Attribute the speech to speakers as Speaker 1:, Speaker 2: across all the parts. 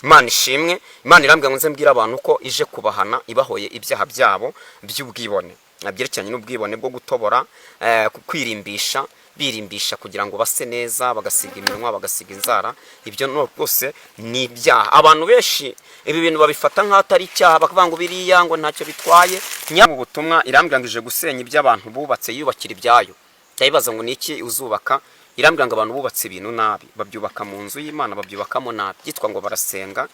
Speaker 1: Imana ishimwe. Imana irambwira ngo nze mbwire abantu ko ije kubahana ibahoye ibyaha byabo by'ubwibone, byerekeranye n'ubwibone bwo gutobora, kwirimbisha, birimbisha kugira ngo base neza, bagasiga iminwa, bagasiga inzara. Ibyo rwose ni ibyaha. Abantu benshi ibi bintu babifata nk'aho atari icyaha, bakavuga ngo biriya ngo ntacyo bitwaye. Mu butumwa irambwira ngo ije gusenya ibyo abantu bubatse, yubakira ibyayo. Ndayibaza ngo ni iki uzubaka? Irambwira ngo abantu bubatse ibintu nabi, babyubaka mu nzu y'Imana, babyubakamo nabi, byitwa ngo barasenga,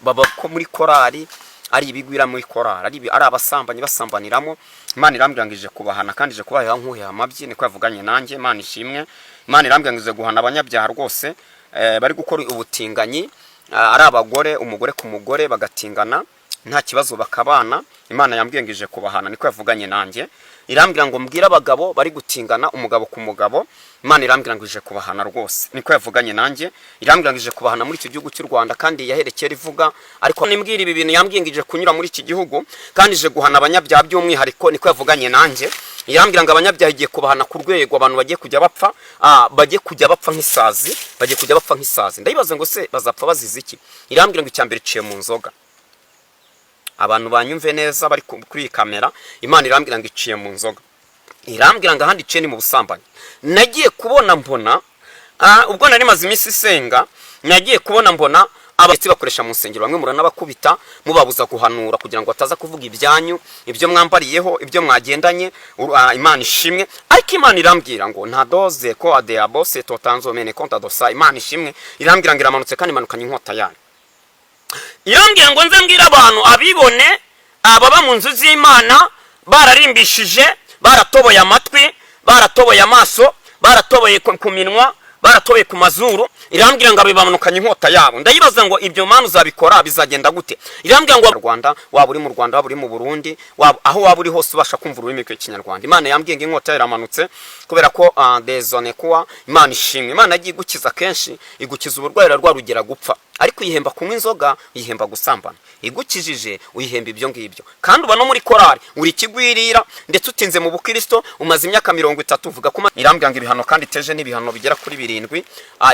Speaker 1: baba ko muri korari ari ibigwira, muri korari ari abasambanyi basambaniramo. Imana irambwira ngo ije kubahana kandi ije kubaha nk'uheha amabyi, niko yavuganye nanjye. Imana ishimwe. Imana irambwira ngo ije guhana abanyabyaha rwose, bari gukora ubutinganyi, ari abagore, umugore ku mugore, bagatingana nta kibazo, bakabana. Imana yambwiye ngo ije kubahana, niko yavuganye nanjye. Irambwira ngo mbwire abagabo bari gutingana, umugabo ku mugabo. Imana irambwira ngo ije kubahana rwose, niko yavuganye nanjye. Irambwira ngo ije kubahana muri iki gihugu cy'u Rwanda, kandi yaherekeye ivuga ariko nimbwira ibi bintu. Yambwiye ngo ije kunyura muri iki gihugu kandi ije guhana abanyabyaha by'umwihariko, niko yavuganye nanjye. Irambwira ngo abanyabyaha igiye kubahana ku rwego abantu bagiye kujya bapfa, bagiye kujya bapfa nk'isazi, bagiye kujya bapfa nk'isazi. Ndayibaza ngo se bazapfa bazize iki? Irambwira ngo icya mbere iciye mu nzoga. Abantu banyumve neza bari kuri iyi kamera. Imana irambwira ngo iciye mu nzoga, irambwira ngo ahandi iciye ni mu busambanyi. Nagiye kubona mbona, ubwo nari maze iminsi isenga, nagiye kubona mbona abatsi bakoresha mu nsengero, bamwe muranabakubita, mubabuza guhanura kugira ngo bataza kuvuga ibyanyu, ibyo mwambariyeho, ibyo mwagendanye. Imana ishimwe. Ariko Imana irambwira ngo nta doze ko adeabose totanzo mene konta dosa. Imana ishimwe. Irambwira ngo iramanutse kandi imanukanye inkota yayo. Irambwira ngo nze mbwire abantu abibone, ababa mu nzu z'Imana bararimbishije, baratoboye amatwi, baratoboye amaso, baratoboye ku minwa, baratoboye ku mazuru. Irambwira ngo abimanukanye inkota yabo. Ndayibaza ngo ibyo mpamvu uzabikora bizagenda gute? Irambwira ngo Rwanda, waba uri mu Rwanda, waba uri mu Burundi, waba aho waba uri hose ubasha kumva ururimi rw'Ikinyarwanda, Imana yambwiye ngo inkota iramanutse kubera ko dezone kuwa. Imana ishimwe. Imana yagiye igukiza kenshi, igukiza uburwayi rugera gupfa, ariko uyihemba kunywa inzoga, uyihemba gusambana. Igukijije uyihemba ibyo ngibyo, kandi uba no muri korari uri ikigwirira, ndetse utinze mu bukristo, umaze imyaka 30 uvuga ko irambwira ngo ibihano kandi iteje n'ibihano bigera kuri birindwi.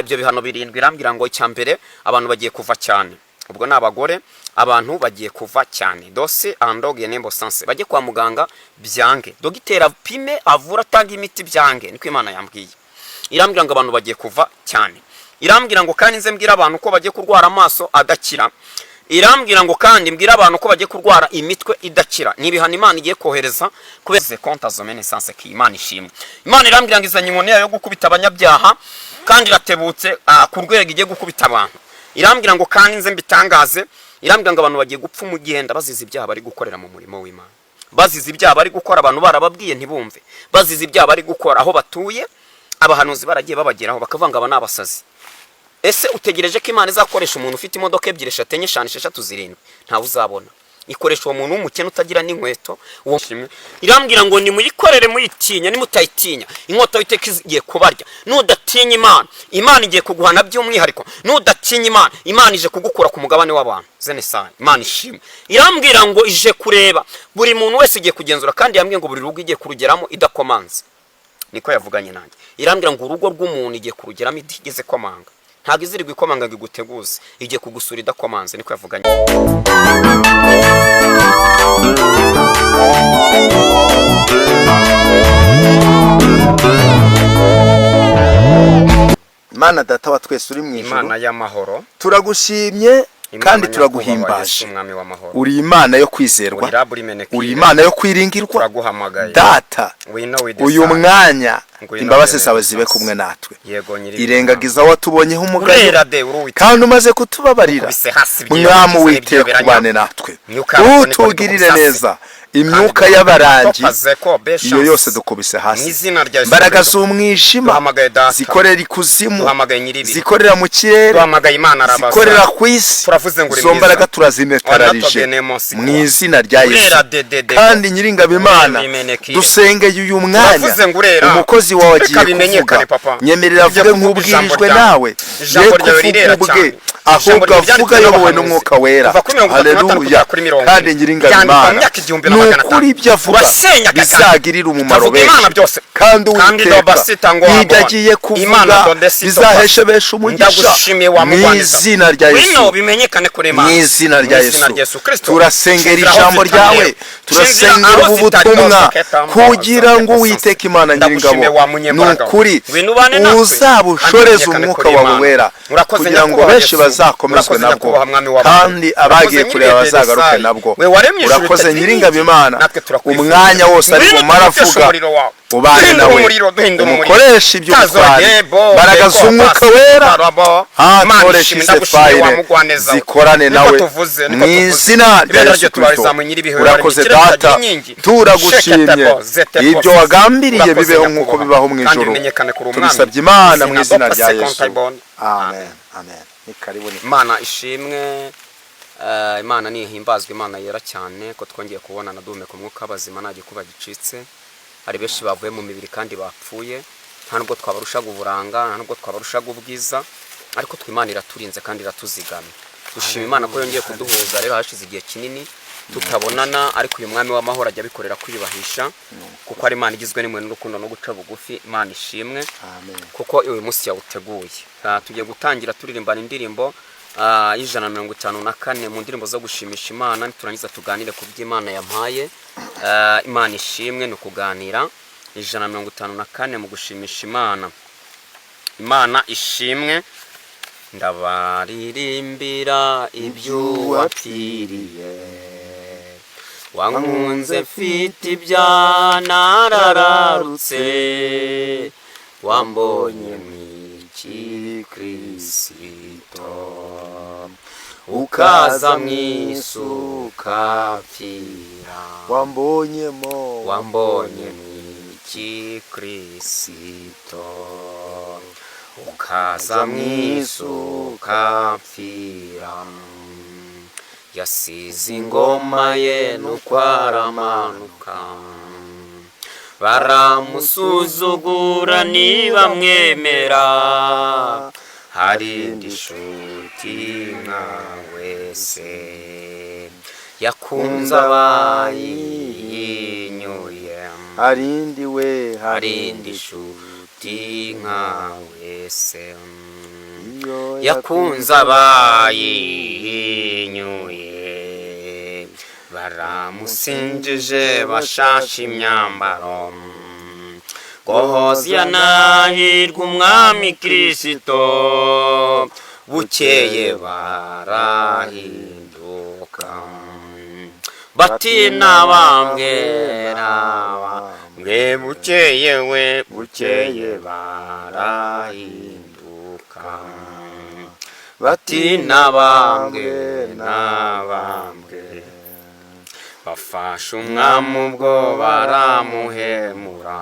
Speaker 1: Ibyo bihano birindwi, irambwira ngo icya mbere abantu bagiye kuva cyane, ubwo ni abagore, abantu bagiye kuva cyane dose andoge nembo sanse, bajye kwa muganga byange, dogiteri apime, avura, atanga imiti byange, niko Imana yambwiye. Irambwira ngo abantu bagiye kuva cyane. Irambwira ngo kandi nze mbwira abantu ko bagiye kurwara amaso adakira. Irambwira ngo kandi mbwira abantu ko bagiye kurwara imitwe idakira. Ni ibihano Imana igiye kohereza kubera konta zomene sanse ki. Imana ishimwe. Imana irambwira ngo izanye inkoni yayo yo gukubita abanyabyaha kandi iratebutse, ku rwego igiye gukubita abantu. Irambwira ngo kandi nze mbitangaze. Irambwira ngo abantu bagiye gupfa umugenda bazize ibyaha bari gukorera mu murimo w'Imana, bazize ibyaha bari gukora, abantu barababwiye ntibumve, bazize ibyaha bari gukora aho batuye, abahanuzi baragiye babageraho bakavuga ngo aba ni abasazi. Ese utegereje ko Imana izakoresha umuntu ufite imodoka ebyiri, eshatu, enye, eshanu, esheshatu, zirindwi? Ntawe uzabona ikoresha uwo muntu w'umukene utagira n'inkweto. Uwo irambwira ngo nimuyikorere muyitinya, nimutayitinya inkota y'Uwiteka igiye kubarya. Nudatinya Imana, Imana igiye kuguhana by'umwihariko. Nudatinya Imana, Imana ije kugukura ku mugabane w'abantu zenesani. Imana ishimwe. Irambwira ngo ije kureba buri muntu wese, igiye kugenzura, kandi yambwiye ngo buri rugo igiye kurugeramo idakomanze, niko yavuganye nanjye. Irambwira ngo urugo rw'umuntu igiye kurugeramo itigeze komanga. Ntabwo izirirwa ikomanga ngo iguteguze, igiye kugusura idakomanze, niko yavuganye.
Speaker 2: Imana Data wa twese uri mu ijuru,
Speaker 1: Imana y'amahoro,
Speaker 2: turagushimye
Speaker 1: Imana
Speaker 2: kandi
Speaker 1: nyakubahwa,
Speaker 2: turaguhimbaje.
Speaker 1: Yesu Umwami w'amahoro,
Speaker 2: Uri Imana yo kwizerwa,
Speaker 1: uri Raburi
Speaker 2: uri Imana yo kwiringirwa.
Speaker 1: Turaguhamagaye.
Speaker 2: Data,
Speaker 1: Wino
Speaker 2: uyu mwanya
Speaker 1: Ngwino
Speaker 2: imbabazi
Speaker 1: wigeze
Speaker 2: zawe zibe
Speaker 1: sanse.
Speaker 2: kumwe natwe.
Speaker 1: Yego nyiri
Speaker 2: Irengagiza watubonyeho umugayo
Speaker 1: urera de uri Uwiteka.
Speaker 2: kandi umaze kutubabarira.
Speaker 1: Ukubise hasi
Speaker 2: Mwami
Speaker 1: ibyiyobagiza
Speaker 2: Uwiteka,
Speaker 1: n'ibyiyoberanya.
Speaker 2: ubane natwe,
Speaker 1: Myuka y'abakene
Speaker 2: utugirire
Speaker 1: dukubise
Speaker 2: neza.
Speaker 1: hasi.
Speaker 2: Imyuka
Speaker 1: Kandi
Speaker 2: y'abarangi
Speaker 1: topaze ko be
Speaker 2: iyo
Speaker 1: chance.
Speaker 2: yose dukubise
Speaker 1: Mu
Speaker 2: hasi.
Speaker 1: izina rya Yesu
Speaker 2: Imbaraga
Speaker 1: Kristo.
Speaker 2: z'umwijima
Speaker 1: Duhamagaye Data.
Speaker 2: zikorera ikuzimu,
Speaker 1: Duhamagaye nyiribihe.
Speaker 2: zikorera mu kirere,
Speaker 1: Duhamagaye Imana arabaza.
Speaker 2: zikorera ku isi,
Speaker 1: Turavuze ngo uri
Speaker 2: izo
Speaker 1: mwiza.
Speaker 2: mbaraga turazinetararije
Speaker 1: Wanatogenemo
Speaker 2: mu izina rya Yesu.
Speaker 1: Urera de de de.
Speaker 2: Kandi Nyiringabo Imana,
Speaker 1: Urimenekire.
Speaker 2: dusengeye uyu mwanya,
Speaker 1: Turavuze ngo urera.
Speaker 2: umukozi wawe
Speaker 1: Reka
Speaker 2: agiye
Speaker 1: bimenyekane,
Speaker 2: kuvuga,
Speaker 1: papa.
Speaker 2: nyemerera
Speaker 1: Tujye
Speaker 2: avuge
Speaker 1: kuvuga ijambo
Speaker 2: nk'ubwirijwe
Speaker 1: ryawe.
Speaker 2: nawe,
Speaker 1: Ijambo
Speaker 2: ye
Speaker 1: ryawe
Speaker 2: kuvuga
Speaker 1: rirera
Speaker 2: ubwe,
Speaker 1: cyane. Ijambo
Speaker 2: Ahubwo
Speaker 1: ryanditswe
Speaker 2: avuga ayobowe
Speaker 1: n'abahanuzi.
Speaker 2: n'Umwuka Wera.
Speaker 1: Kuva kuri 35
Speaker 2: Haleluya.
Speaker 1: kugera kuri 40.
Speaker 2: Kandi Nyiringabo
Speaker 1: Byandikwa mu
Speaker 2: Imana,
Speaker 1: myaka igihumbi na
Speaker 2: ni
Speaker 1: magana
Speaker 2: ukuri
Speaker 1: atanu.
Speaker 2: ibyo avuga
Speaker 1: Urasenya aka kantu.
Speaker 2: bizagirira umumaro
Speaker 1: Utavuga
Speaker 2: benshi.
Speaker 1: Imana byose.
Speaker 2: Kandi
Speaker 1: Kandi
Speaker 2: Uwiteka
Speaker 1: dobasita ngo
Speaker 2: ibyo
Speaker 1: wabona.
Speaker 2: agiye
Speaker 1: Imana
Speaker 2: kuvuga
Speaker 1: dodesito
Speaker 2: bizaheshe benshi umugisha
Speaker 1: Ndagushimiye wa
Speaker 2: mu
Speaker 1: mugwaneza.
Speaker 2: izina rya
Speaker 1: Ngwino
Speaker 2: Yesu.
Speaker 1: bimenyekane kuri Imana.
Speaker 2: Mu izina rya
Speaker 1: Mu izina
Speaker 2: Yesu.
Speaker 1: rya Yesu Kristo.
Speaker 2: Turasengera
Speaker 1: Shinzira aho
Speaker 2: ijambo
Speaker 1: zitari
Speaker 2: ryawe,
Speaker 1: rero.
Speaker 2: turasengera
Speaker 1: Shinzira aho
Speaker 2: ubu
Speaker 1: zitari
Speaker 2: butumwa
Speaker 1: hose, ketamba,
Speaker 2: kugira ngo
Speaker 1: hose.
Speaker 2: Uwiteka Imana
Speaker 1: Ndagushimiye
Speaker 2: Nyiringabo,
Speaker 1: wa
Speaker 2: ni
Speaker 1: munyembaraga.
Speaker 2: ukuri
Speaker 1: Ngwino ubane natwe.
Speaker 2: uzabushoreze
Speaker 1: Kandi
Speaker 2: umwuka
Speaker 1: kuri
Speaker 2: wawe
Speaker 1: Imana.
Speaker 2: wera
Speaker 1: Urakoze
Speaker 2: kugira ngo
Speaker 1: Nyakubahwa
Speaker 2: benshi
Speaker 1: Yesu.
Speaker 2: bazakomezwe
Speaker 1: Urakoze
Speaker 2: nabwo,
Speaker 1: Nyakubahwa Mwami w'abantu.
Speaker 2: kandi abagiye
Speaker 1: Urakoze
Speaker 2: kureba
Speaker 1: Nyir'ibendera
Speaker 2: bazagaruke
Speaker 1: Yesayi.
Speaker 2: nabwo.
Speaker 1: We waremye ijuru
Speaker 2: Urakoze
Speaker 1: ritagira
Speaker 2: Nyiringabo
Speaker 1: inkingi.
Speaker 2: Imana,
Speaker 1: Natwe turakwifuza.
Speaker 2: umwanya wose ari
Speaker 1: Ngwino
Speaker 2: bumara
Speaker 1: duteshe
Speaker 2: avuga,
Speaker 1: umuriro wawe.
Speaker 2: ubane
Speaker 1: Duhindure
Speaker 2: nawe,
Speaker 1: umuriro, duhindure umuriro.
Speaker 2: umukoreshe iby'ubutwari,
Speaker 1: Tazogebo,
Speaker 2: mbaraga
Speaker 1: beko,
Speaker 2: z'Umwuka
Speaker 1: pasi,
Speaker 2: Wera,
Speaker 1: barabo. Imana
Speaker 2: hatoresha
Speaker 1: ishimwe, ndagushimiye wa
Speaker 2: isefayire
Speaker 1: mugwaneza we.
Speaker 2: zikorane
Speaker 1: Niko
Speaker 2: nawe
Speaker 1: tuvuze,
Speaker 2: mu
Speaker 1: niko tuvuze.
Speaker 2: izina rya
Speaker 1: Ibendera
Speaker 2: Yesu
Speaker 1: rye
Speaker 2: Kristo.
Speaker 1: turarizamuye, nyir'ibihe,
Speaker 2: Urakoze
Speaker 1: waremye ikirere
Speaker 2: Data,
Speaker 1: kitagira inkingi.
Speaker 2: turagushimye.
Speaker 1: Sheketebo, zetebo,
Speaker 2: Ibyo wagambiriye
Speaker 1: Urakoze
Speaker 2: bibeho
Speaker 1: Nyakubahwa.
Speaker 2: nk'uko bibaho mu
Speaker 1: Kandi
Speaker 2: ijuru.
Speaker 1: bimenyekane kuri umwami.
Speaker 2: Tubisabye Imana mu izina
Speaker 1: Dopa
Speaker 2: rya Yesu.
Speaker 1: sekontaibon.
Speaker 2: Amen, amen. Ni karibu, ni
Speaker 1: Imana ishimwe. Imana nihimbazwe, Imana yera cyane ko twongeye kubonana duhumeka umwuka w'abazima, nta gikuba gicitse. Hari benshi bavuye mu mibiri kandi bapfuye, nta nubwo twabarushaga uburanga, nta nubwo twabarushaga ubwiza, ariko twe Imana iraturinze kandi iratuzigamye. Dushima Imana ko yongeye kuduhuza. Rero hashize igihe kinini tutabonana, ariko uyu Mwami w'amahoro ajya abikorera kwiyubahisha, kuko ari Imana igizwe n'impuhwe n'urukundo no guca bugufi. Imana ishimwe
Speaker 2: Amen.
Speaker 1: kuko uyu munsi yawuteguye. Tugiye gutangira turirimbana indirimbo y'154 mu ndirimbo zo gushimisha Imana. Niturangiza tuganire ku by'Imana yampaye. Imana ishimwe. Ni ukuganira 154 mu gushimisha Imana. Imana ishimwe. Ndabaririmbira ibyo wapfiriye, wankunze mfite ibyaha narararutse, wambonye mwiki Kirisito, ukaza mu isuka pfira.
Speaker 2: Wambonyemo.
Speaker 1: Wambonye mwiki Kirisito, ukaza mu isuka pfira. Yasize ingoma ye nuko aramanuka, baramusuzugura ntibamwemera. Hari indi nshuti nka wese yakunze abayihinyuye?
Speaker 2: Harindi we.
Speaker 1: Hari indi nshuti nka wese
Speaker 2: Iyo
Speaker 1: yakunze abayihinyuye? Baramusinjije bashashe imyambaro ngo hoziyana, hahirwa Umwami Kirisito. Bukeye barahinduka bati nabambwe, nabambwe. Bukeye we, bukeye barahinduka bati nabambwe, nabambwe. Bafashe umwami ubwo baramuhemura,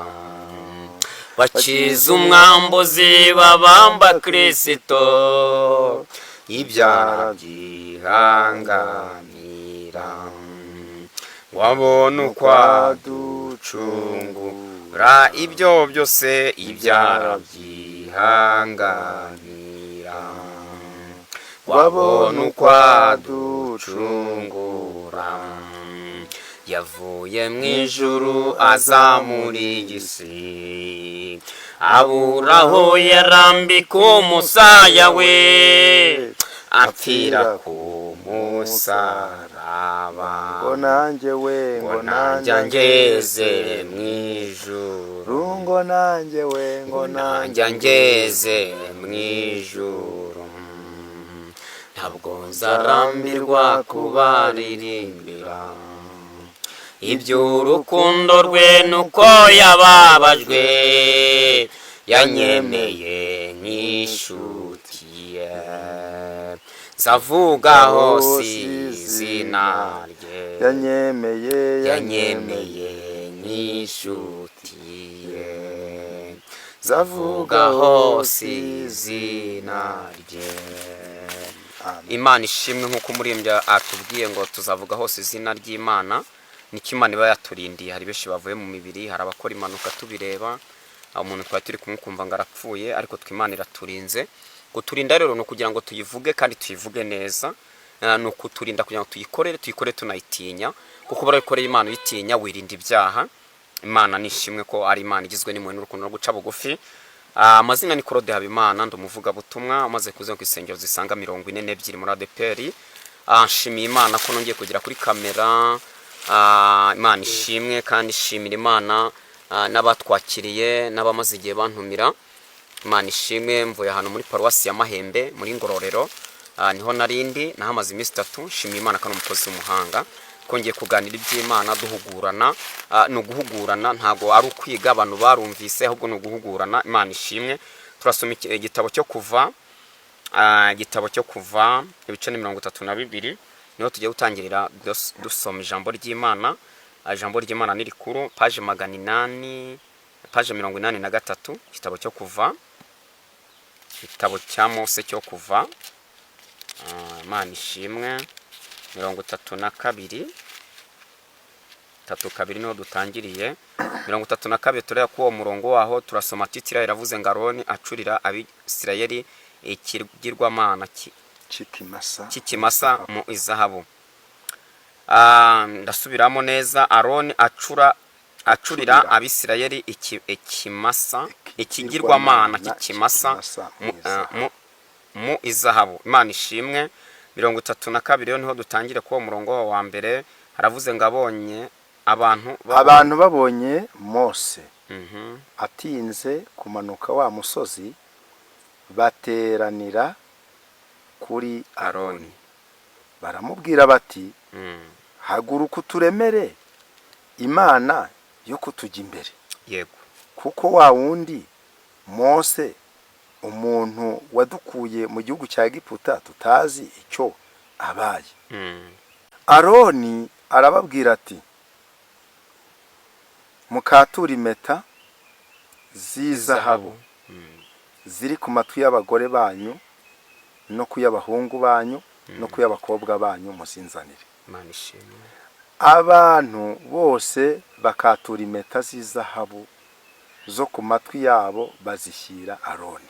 Speaker 1: bakiza umwambuzi, babamba Kirisito. Ibyaha byihanganira wabona uko aducungura ibyo byose, ibyaha byihanganira wabona uko aducungura. Yavuye mu ijuru aza muri iyi si, abura aho yarambika umusaya we, apfira ku musaraba.
Speaker 2: Ngo nanjye we,
Speaker 1: ngo nanjye angeze mu ijuru.
Speaker 2: Ngo nanjye we, ngo
Speaker 1: ngo nanjye angeze mu ijuru. Ntabwo nzarambirwa kubaririmbira iby'urukundo rwe, nuko yababajwe, yanyemeye nk'inshuti ye. Nzavuga hose izina rye.
Speaker 2: Yanyemeye.
Speaker 1: Yanyemeye nk'inshuti ye, nzavuga hose izina rye.
Speaker 2: Amen.
Speaker 1: Imana ishimwe. Nk'uko umuririmbyi atubwiye ngo tuzavuga hose izina ry'Imana, niko Imana iba yaturindiye. Hari benshi bavuye mu mibiri, hari abakora impanuka tubireba, aho umuntu twari turi kumwe ukumva ngo arapfuye, ariko twe Imana iraturinze. Kuturinda rero ni ukugira ngo tuyivuge kandi tuyivuge neza. Ni ukuturinda kugira ngo tuyikorere, tuyikore tunayitinya, kuko barayikoreye Imana uyitinya wirinda ibyaha. Imana nishimwe ko ari Imana igizwe n'impuhwe n'urukundo no guca bugufi. Amazina ni Claude Habimana, ndi umuvugabutumwa umaze kuza ku isengero zisaga 42 muri ADEPR. Nshimiye Imana ko nongeye kugera kuri kamera. Imana ishimwe, kandi ishimira Imana n'abatwakiriye n'abamaze igihe bantumira. Imana ishimwe. Mvuye ahantu muri paruwasi ya Mahembe muri Ngororero, niho narindi, nahamaze iminsi 3. Nshimiye Imana kandi umukozi w'umuhanga, twongeye kuganira iby'Imana, duhugurana. Ni uguhugurana, ntabwo ari ukwiga abantu barumvise, ahubwo ni uguhugurana. Imana ishimwe. Turasoma igitabo cyo Kuva, igitabo cyo Kuva ibice ni 32, niho tugiye gutangirira dusoma ijambo ry'Imana. Ijambo ry'Imana ni rikuru, paje 800, paje 83, igitabo cyo Kuva, igitabo cya Mose cyo Kuva. Imana ishimwe. 32, 32 niho dutangiriye. 32, tureba ko uwo murongo waho turasoma. Titira iravuze ngo: "Aroni acurira Abisirayeli ikigirwamana
Speaker 2: Cy'ikimasa.
Speaker 1: cy'ikimasa mu izahabu." Ndasubiramo neza: Aroni acurira
Speaker 2: Acurira.
Speaker 1: Abisirayeli ikimasa, ikigirwamana cy'ikimasa mu izahabu. Imana ishimwe. 32 rero niho dutangire kuri uwo murongo wa mbere. Haravuze ngo: "Abonye abantu
Speaker 2: Abantu babonye Mose atinze kumanuka wa musozi, bateranira kuri
Speaker 1: Aroni,
Speaker 2: baramubwira bati: 'Haguruka uturemere imana yo kutujya imbere, kuko wa wundi Mose, umuntu wadukuye mu gihugu cya Egiputa, tutazi icyo abaye.' Aroni arababwira ati: 'Mukature impeta z'izahabu ziri ku matwi y'abagore banyu no ku y'abahungu banyu no ku y'abakobwa banyu, muzinzanire.'
Speaker 1: Imana ishimwe.
Speaker 2: Abantu bose bakatura impeta z'izahabu zo ku matwi yabo, bazishyira Aroni.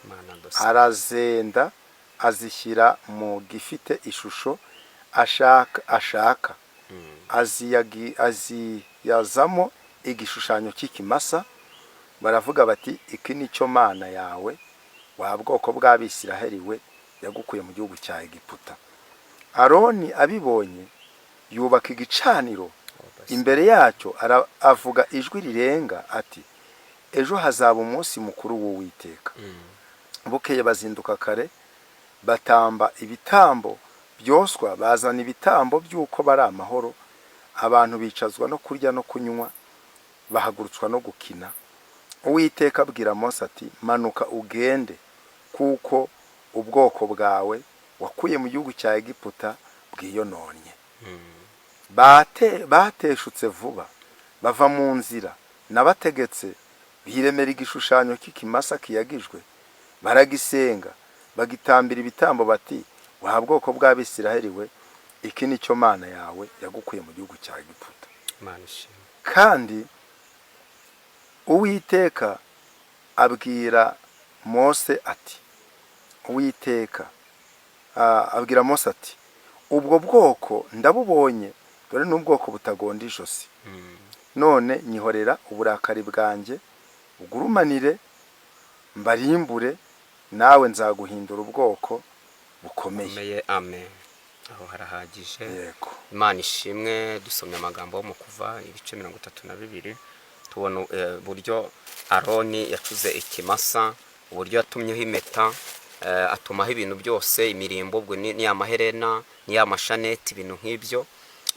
Speaker 1: Imana ndose.
Speaker 2: Arazenda, azishyira mu gifite ishusho ashaka, aziyazamo igishushanyo cy'ikimasa. Baravuga bati: 'Iki ni cyo mana yawe, wa bwoko bw'Abisiraheli we, yagukuye mu gihugu cya Egiputa.' Aroni abibonye, yubaka igicaniro imbere yacyo, avuga ijwi rirenga ati: 'Ejo hazaba umunsi mukuru w'Uwiteka.' Bukeye bazinduka kare, batamba ibitambo byoswa, bazana ibitambo by'uko bari amahoro. Abantu bicazwa no kurya no kunywa, bahagurutswa no gukina. Uwiteka abwira Mose ati: 'Manuka ugende, kuko ubwoko bwawe wakuye mu gihugu cya Egiputa bwiyononnye. Bateshutse vuba bava mu nzira nabategetse, biremera igishushanyo cy'ikimasa kiyagijwe, baragisenga, bagitambira ibitambo, bati: 'Wa bwoko bw'Abisiraheli we, iki ni cyo mana yawe yagukuye mu gihugu cya Egiputa.'"
Speaker 1: Imana ishimwe.
Speaker 2: Kandi Uwiteka abwira Mose ati, Uwiteka abwira Mose ati: "Ubwo bwoko ndabubonye, dore n'ubwoko butagonda ijosi. None nyihorera uburakari bwanjye ugurumanire, mbarimbure, nawe nzaguhindura ubwoko bukomeye."
Speaker 1: Komeye, amen. Aho harahagije.
Speaker 2: Yego.
Speaker 1: Imana ishimwe. Dusomye amagambo yo mu Kuva ibice 32, tubona uburyo Aroni yacuze ikimasa, uburyo yatumyeho impeta, atumaho ibintu byose, imirimbo, ubwo ni ya maherena, ni ya mashaneti, ibintu nk'ibyo,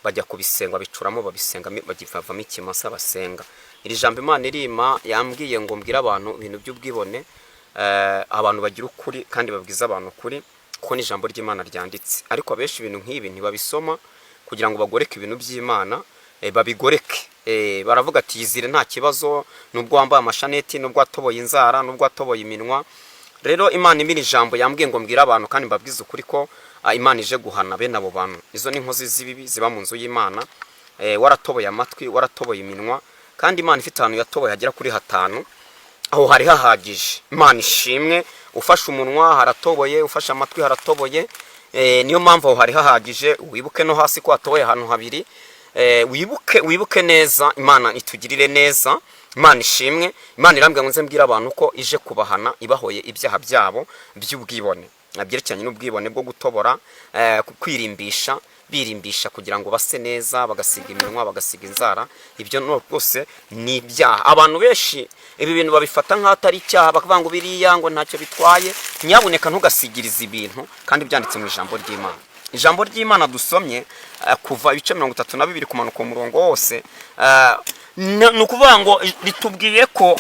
Speaker 1: bajya kubisenga, bicuramo, babisenga, bagivamo ikimasa basenga. Iri jambo Imana irima yambwiye ngo mbwire abantu ibintu by'ubwibone, abantu bagira ukuri kandi babwiza abantu ukuri, kuko ni ijambo ry'Imana ryanditse. Ariko abenshi ibintu nk'ibi ntibabisoma kugira ngo bagoreke ibintu by'Imana, babigoreke. Baravuga ati: "Yizire, nta kibazo, nubwo wambaye amashaneti, nubwo watoboye inzara, nubwo watoboye iminwa." Rero Imana imira ijambo yambwiye ngo mbwire abantu kandi mbabwize ukuri ko Imana ije guhana bene abo bantu. Izo ni inkozi z'ibibi ziba mu nzu y'Imana. Waratoboye amatwi, waratoboye iminwa, kandi Imana ifite ahantu yatoboye hagera kuri hatanu, aho hari hahagije. Imana ishimwe. Ufashe umunwa haratoboye, ufashe amatwi haratoboye. Niyo mpamvu aho hari hahagije. Wibuke no hasi ko hatoboye ahantu habiri. Wibuke neza. Imana itugirire neza, Imana ishimwe. Imana irambwira ngo nze mbwire abantu ko ije kubahana ibahoye ibyaha byabo by'ubwibone, byerekeranye n'ubwibone bwo gutobora, kwirimbisha, birimbisha kugira ngo base neza, bagasiga iminwa, bagasiga inzara. Ibyo rwose ni ibyaha. Abantu benshi ibi bintu babifata nk'aho atari icyaha, bakavuga ngo biriya ngo ntacyo bitwaye. Nyabuneka ntugasigirize ibintu kandi byanditse mu ijambo ry'Imana. Ijambo ry'Imana dusomye, kuva ibice 32 kumanuka umurongo wose, ni ukuvuga ngo ritubwiye ko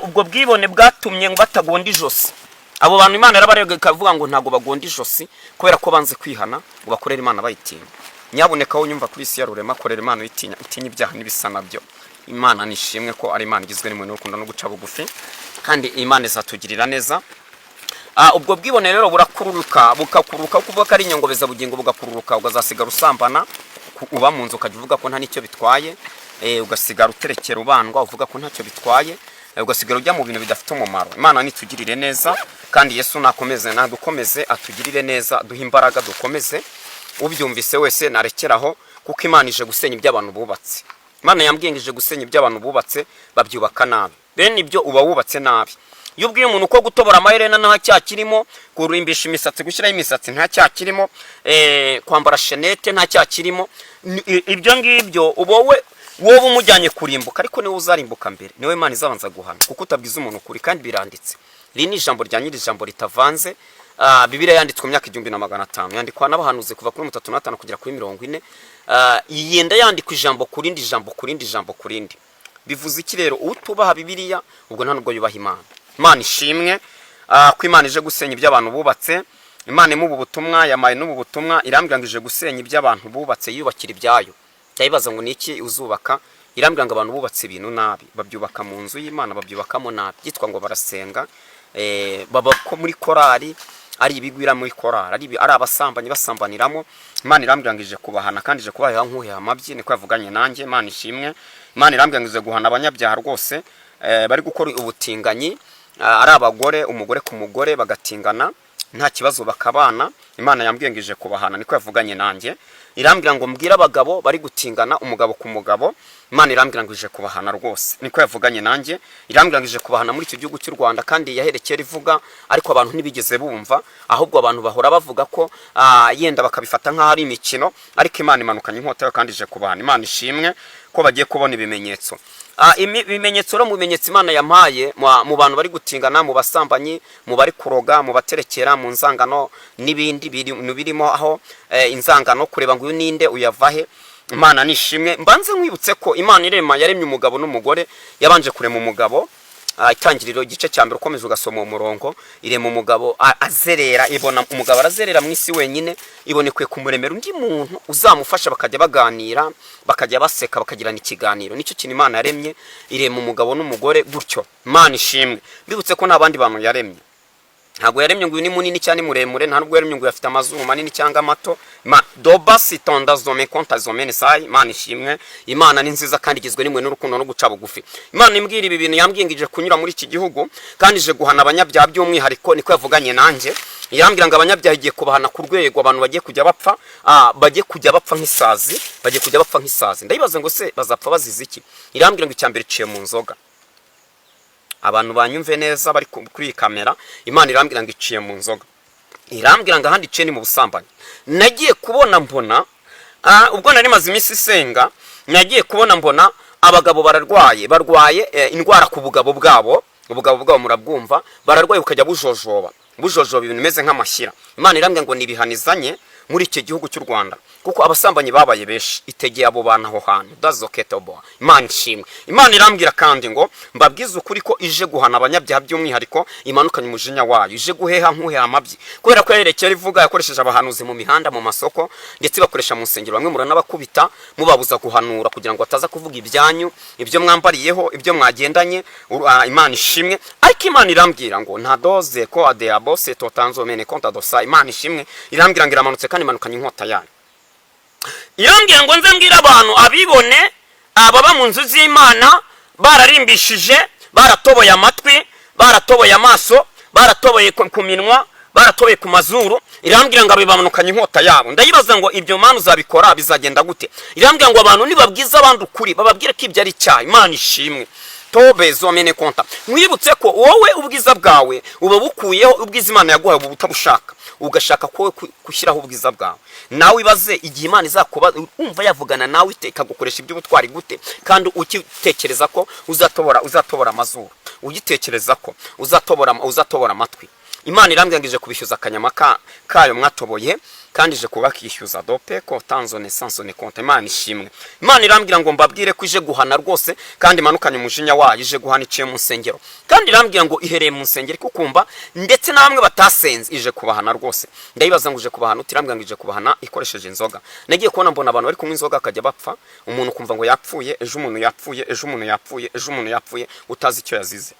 Speaker 1: ubwo bwibone bwatumye ngo batagonda ijosi. Abo bantu Imana yarabarega ikavuga ngo ntabwo bagonda ijosi kubera ko banze kwihana ngo bakorere Imana bayitinya. Nyabuneka wowe unyumva kuri isi ya rurema, korera Imana uyitinya, utinya ibyaha n'ibisa nabyo. Imana nishimwe ko ari Imana igizwe n'impuhwe n'urukundo no guca bugufi, kandi Imana izatugirira neza. Ubwo bwibone rero burakururuka, bukakururuka, kuvuga ko ari inyongobezabugingo, bugakururuka ukazasigara usambana, uba mu nzu ukajya uvuga ko nta n'icyo bitwaye, ugasigara uterekera ubandwa uvuga ko ntacyo bitwaye, ugasigara ujya mu bintu bidafite umumaro. Imana nitugirire neza, kandi Yesu nakomeze nadukomeze, atugirire neza, duhe imbaraga dukomeze. Ubyumvise wese narekeraho, kuko Imana ije gusenya ibyo abantu bubatse. Imana yambwiye ngo ije gusenya ibyo abantu bubatse babyubaka nabi. Bene ibyo uba wubatse nabi. Iyo ubwiye umuntu ko gutobora amaherena nta cyaha kirimo, kurimbisha imisatsi, gushyiraho imisatsi nta cyaha kirimo, kwambara chaînette nta cyaha kirimo, ibyo ngibyo uba wowe umujyanye kurimbuka, ariko niwe uzarimbuka mbere, niwe Imana izabanza guhana, kuko utabwiza umuntu ukuri kandi biranditse. Iri ni ijambo rya nyiri ijambo ritavanze. Bibiliya yanditswe mu myaka 1500, yandikwa n'abahanuzi kuva kuri 35 kugera kuri 40. Yenda yandikwa ijambo ku rindi, ijambo ku rindi, ijambo ku rindi. Bivuze iki rero? Utubaha Bibiliya ubwo nta nubwo yubaha Imana. Imana ishimwe ko Imana ije gusenya ibyo abantu bubatse. Imana imuba ubutumwa yamaye n'ubu butumwa, irambwira ngo ije gusenya ibyo abantu bubatse yubakira ibyayo. Ndayibaza ngo ni iki uzubaka? Irambwira ngo abantu bubatse ibintu nabi, babyubaka mu nzu y'Imana, babyubakamo nabi, byitwa ngo barasenga, baba ko muri korari ari ibigwira, muri korari ari abasambanyi basambaniramo. Imana irambwira ngo ije kubahana kandi ije kubaha nk'uheha amabyi, niko yavuganye nanjye. Imana ishimwe. Imana irambwira ngo ije guhana abanyabyaha rwose, bari gukora ubutinganyi, ari abagore, umugore ku mugore, bagatingana nta kibazo bakabana. Imana yambwiye ngo ije kubahana, niko yavuganye nanjye. Irambwira ngo mbwire abagabo bari gutingana, umugabo ku mugabo. Imana irambwira ngo ije kubahana rwose, niko yavuganye nanjye. Irambwira ngo ije kubahana muri icyo gihugu cy'u Rwanda, kandi yaherekeye ivuga, ariko abantu ntibigeze bumva, ahubwo abantu bahora bavuga ko yenda bakabifata nk'aho ari imikino, ariko Imana imanukanye inkota yayo kandi ije kubahana. Imana ishimwe ko bagiye kubona ibimenyetso. Ibimenyetso rero, mu bimenyetso Imana yampaye mu bantu bari gutingana, mu basambanyi, mu bari kuroga, mu baterekera, mu nzangano n'ibindi birimo aho, inzangano, kureba ngo uyu ninde, uyava he. Imana nishimwe. Mbanze nkwibutse ko Imana irema yaremye umugabo n'umugore. Yabanje kurema umugabo. Itangiriro igice cya mbere, ukomeza ugasoma uwo murongo, irema umugabo azerera, ibona umugabo arazerera mu isi wenyine, ibona ikwiye kumuremera undi muntu uzamufasha, bakajya baganira, bakajya baseka, bakagirana ikiganiro. Nicyo kintu Imana yaremye, irema umugabo n'umugore gutyo. Imana ishimwe. Mbibutse ko nta bandi bantu yaremye. Ntabwo yaremye ngo uyu ni munini cyangwa ni muremure, nta nubwo yaremye ngo uyu afite amazuru manini cyangwa amato. Ma doba sitonda zome konta zomene sai. Imana ishimwe. Imana ni nziza kandi igizwe n'imwe n'urukundo no guca bugufi. Imana imbwira ibi bintu, yambwiye ngo ije kunyura muri iki gihugu kandi ije guhana abanyabyaha by'umwihariko, niko yavuganye nanjye. Irambwira ngo abanyabyaha igiye kubahana ku rwego abantu bagiye kujya bapfa, bagiye kujya bapfa nk'isazi, bagiye kujya bapfa nk'isazi. Ndayibaza ngo se bazapfa bazize iki? Irambwira ngo icya mbere iciye mu nzoga. Abantu banyumve neza bari kuri iyi kamera. Imana irambwira ngo iciye mu nzoga, irambwira ngo ahandi iciye ni mu busambanyi. Nagiye kubona mbona, ubwo nari maze iminsi isenga, nagiye kubona mbona abagabo bararwaye, barwaye indwara ku bugabo bwabo. Ubugabo bwabo murabwumva, bararwaye bukajya bujojoba, bujojoba ibintu bimeze nk'amashyira. Imana irambwira ngo nibihanizanye muri icyo gihugu cy'u Rwanda, kuko abasambanyi babaye benshi, itegeye abo bantu aho hantu dazoketobo. Imana ishimwe. Imana irambwira kandi ngo mbabwize ukuri ko ije guhana abanyabyaha by'umwihariko, imanukanye umujinya wayo, ije guheha nk'uheha amabyi, kubera ko yaherekeye ivuga, yakoresheje abahanuzi mu mihanda, mu masoko, ndetse bakoresha mu nsengero. Bamwe muranabakubita, mubabuza guhanura kugira ngo bataza kuvuga ibyanyu, ibyo mwambariyeho, ibyo mwagendanye. Imana ishimwe. Ariko Imana irambwira ngo nta doze ko adeabo se totanzo mene konta dosa. Imana ishimwe. Irambwira ngo iramanutse kandi imanukanye inkota yayo. Irambwira ngo nze mbwire abantu abibone, ababa mu nzu z'Imana bararimbishije, baratoboye amatwi, baratoboye amaso, Baratoboye ku minwa, baratoboye ku mazuru. Irambwira ngo abibamanukanye inkota yabo. Ndayibaza ngo: "Ibyo Mana uzabikora bizagenda gute?" Irambwira ngo abantu nibabwiza abandi ukuri, bababwire ko ibyo ari icyaha. Imana ishimwe. Tobe zomene konta. Mwibutse ko wowe ubwiza bwawe uba bukuyeho, ubwiza Imana yaguhaye uba utabushaka, ugashaka ko gushyiraho ubwiza bwawe. Nawe ibaze igihe Imana izakuba wumva yavugana nawe ite, ikagukoresha iby'ubutwari gute, kandi ukitekereza ko uzatobora amazuru, ugitekereza ko uzatobora amatwi. Imana irambwira ngo ije kubishyuza akanyama kayo mwatoboye, kandi ije kubakishyuza dope ko tanzone sansone konte. Imana ishimwe. Imana irambwira ngo mbabwire ko ije guhana rwose, kandi imanukanye umujinya wayo, ije guhana iciye mu nsengero. Kandi irambwira ngo ihereye mu nsengero ikukumva, ndetse na bamwe batasenze ije kubahana rwose. Ndayibaza ngo: "Uje kubahana ute?" Irambwira ngo ije kubahana ikoresheje inzoga. Nagiye kubona mbona abantu bari kunywa inzoga akajya bapfa. Umuntu ukumva ngo yapfuye ejo, umuntu yapfuye ejo, umuntu yapfuye ejo, umuntu yapfuye utazi icyo yazize.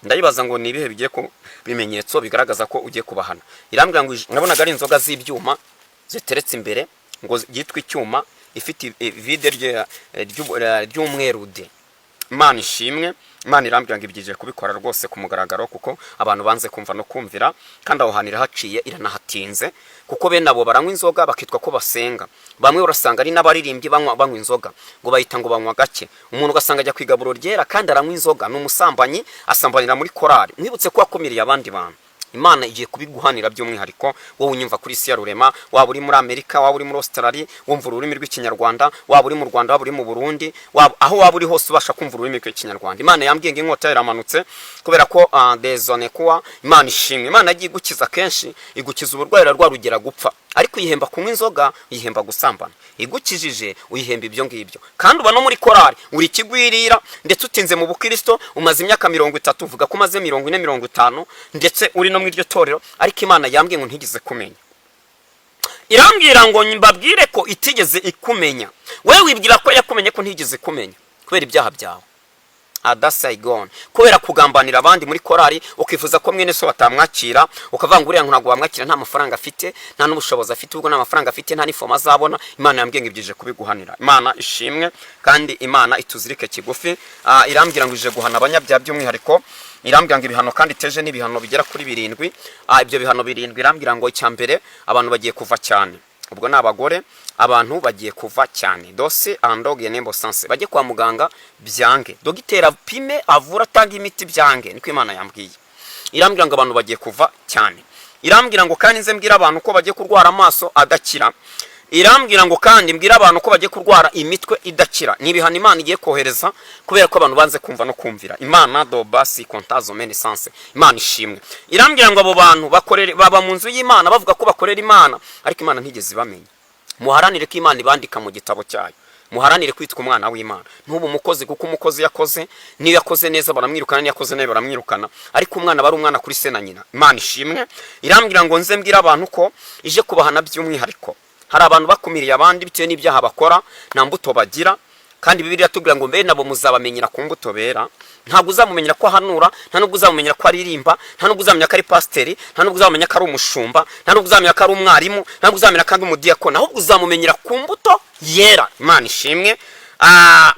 Speaker 1: Ndayibaza ngo: "Ni ibihe bigiye ku bimenyetso bigaragaza ko ugiye kubahana?" Irambwira ngo nabonaga ari inzoga z'ibyuma ziteretse imbere, ngo yitwa icyuma, ifite ivide ry'umweru de. Imana ishimwe. Imana irambwira ngo ibyije kubikora rwose ku mugaragaro, kuko abantu banze kumva no kumvira. Kandi aho hantu irahaciye, iranahatinze, kuko bene abo baranywa inzoga bakitwa ko basenga. Bamwe urasanga ari n'abaririmbyi banywa inzoga, ngo bahita ngo banywa gake. Umuntu ugasanga ajya ku igaburo ryera kandi aranywa inzoga, ni umusambanyi, asambanira muri korari. Mwibutse ko wakumiriye abandi bantu, Imana igiye kubiguhanira by'umwihariko. Wowe unyumva kuri isi ya rurema, waba uri muri Amerika, waba uri muri Australia, wumva ururimi rw'Ikinyarwanda, waba uri mu Rwanda, waba uri mu Burundi, waba aho waba uri hose ubasha kumva ururimi rw'Ikinyarwanda, Imana yambwiye ngo inkota iramanutse kubera ko dezone kuwa. Imana ishimwe. Imana yagiye igukiza kenshi, igukiza uburwayi rugera gupfa, ariko uyihemba kunywa inzoga, uyihemba gusambana. Igukijije uyihemba ibyo ngibyo, kandi uba no muri korari, uri ikigwirira, ndetse utinze mu bukristo, umaze imyaka 30, uvuga ko umaze 40, 50, ndetse uri no mu iryo torero. Ariko Imana yambwiye ngo ntigeze kumenya. Irambwira ngo mbabwire ko itigeze ikumenya. Wewe wibwira ko yakumenye, ko ntigeze kumenya kubera ibyaha byawe adasayigon, kubera kugambanira abandi muri korari, ukifuza ko mwene so batamwakira, ukavuga ngo uriya ntabwo wamwakira, nta mafaranga afite, nta n'ubushobozi afite. Ubwo nta mafaranga afite, nta n'ifomu azabona. Imana yambwiye ngo ibyije kubiguhanira. Imana ishimwe, kandi Imana ituzirike kigufi. Irambwira ngo ije guhana abanyabyaha by'umwihariko. Irambwira ngo ibihano kandi iteje n'ibihano bigera kuri birindwi. Ibyo bihano birindwi, irambwira ngo icya mbere, abantu bagiye kuva cyane. Ubwo ni abagore. Abantu bagiye kuva cyane dose andoge nembo sanse, bajye kwa muganga byange, dogiteri apime, avura, atanga imiti byange. Niko Imana yambwiye. Irambwira ngo abantu bagiye kuva cyane. Irambwira ngo kandi nze mbwira abantu ko bagiye kurwara amaso adakira. Irambwira ngo kandi mbwira abantu ko bagiye kurwara imitwe idakira. Ni ibihano Imana igiye kohereza kubera ko abantu banze kumva no kumvira Imana. Dobasi kontazo mene sanse. Imana ishimwe. Irambwira ngo abo bantu bakorere, baba mu nzu y'Imana, bavuga ko bakorera Imana, ariko Imana ntigeze ibamenya. Muharanire ko Imana ibandika mu gitabo cyayo. Muharanire kwitwa umwana w'Imana, ntubu umukozi, kuko umukozi yakoze, niyo yakoze neza baramwirukana, niyo yakoze nabi baramwirukana, ariko umwana aba ari umwana kuri se na nyina. Imana ishimwe. Irambwira ngo nze mbwire abantu ko ije kubahana by'umwihariko. Hari abantu bakumiriye abandi bitewe n'ibyaha bakora, nta mbuto bagira. Kandi Bibiliya iratubwira ngo mbe nabo muzabamenyera ku mbuto bera. Ntabwo uzamumenyera ko ahanura, nta nubwo uzamumenyera ko aririmba, nta nubwo uzamenya ko ari pasiteri, nta nubwo uzamenya ko ari umushumba, nta nubwo uzamenya ko ari umwarimu, nta nubwo uzamenya ko ari umudiyakoni, ahubwo uzamumenyera ku mbuto yera. Imana ishimwe.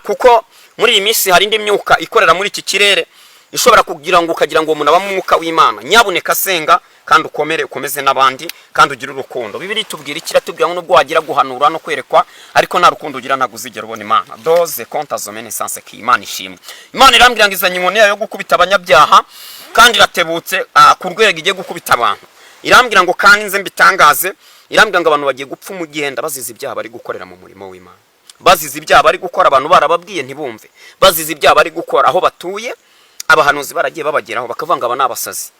Speaker 1: Kuko muri iyi minsi hari indi myuka ikorera muri iki kirere, ishobora kugira ngo ukagira ngo umuntu abamo umwuka w'Imana. Nyabuneka asenga kandi ukomere, ukomeze n'abandi, kandi ugire urukundo. Bibiliya itubwira iki? Iratubwira ngo nubwo wagira guhanura no kwerekwa, ariko nta rukundo ugira, ntabwo uzigera ubona Imana. Doze konta zomene sanse ki. Imana ishimwe. Imana irambwira ngo izanye inkoni yayo yo gukubita abanyabyaha, kandi iratebutse ku rwego igiye gukubita abantu. Irambwira ngo kandi nze mbitangaze. Irambwira ngo abantu bagiye gupfa umugenda bazize ibyaha bari gukorera mu murimo w'Imana, bazize ibyaha bari gukora abantu barababwiye ntibumve, bazize ibyaha bari gukora aho batuye, abahanuzi baragiye babageraho bakavuga ngo aba ni abasazi.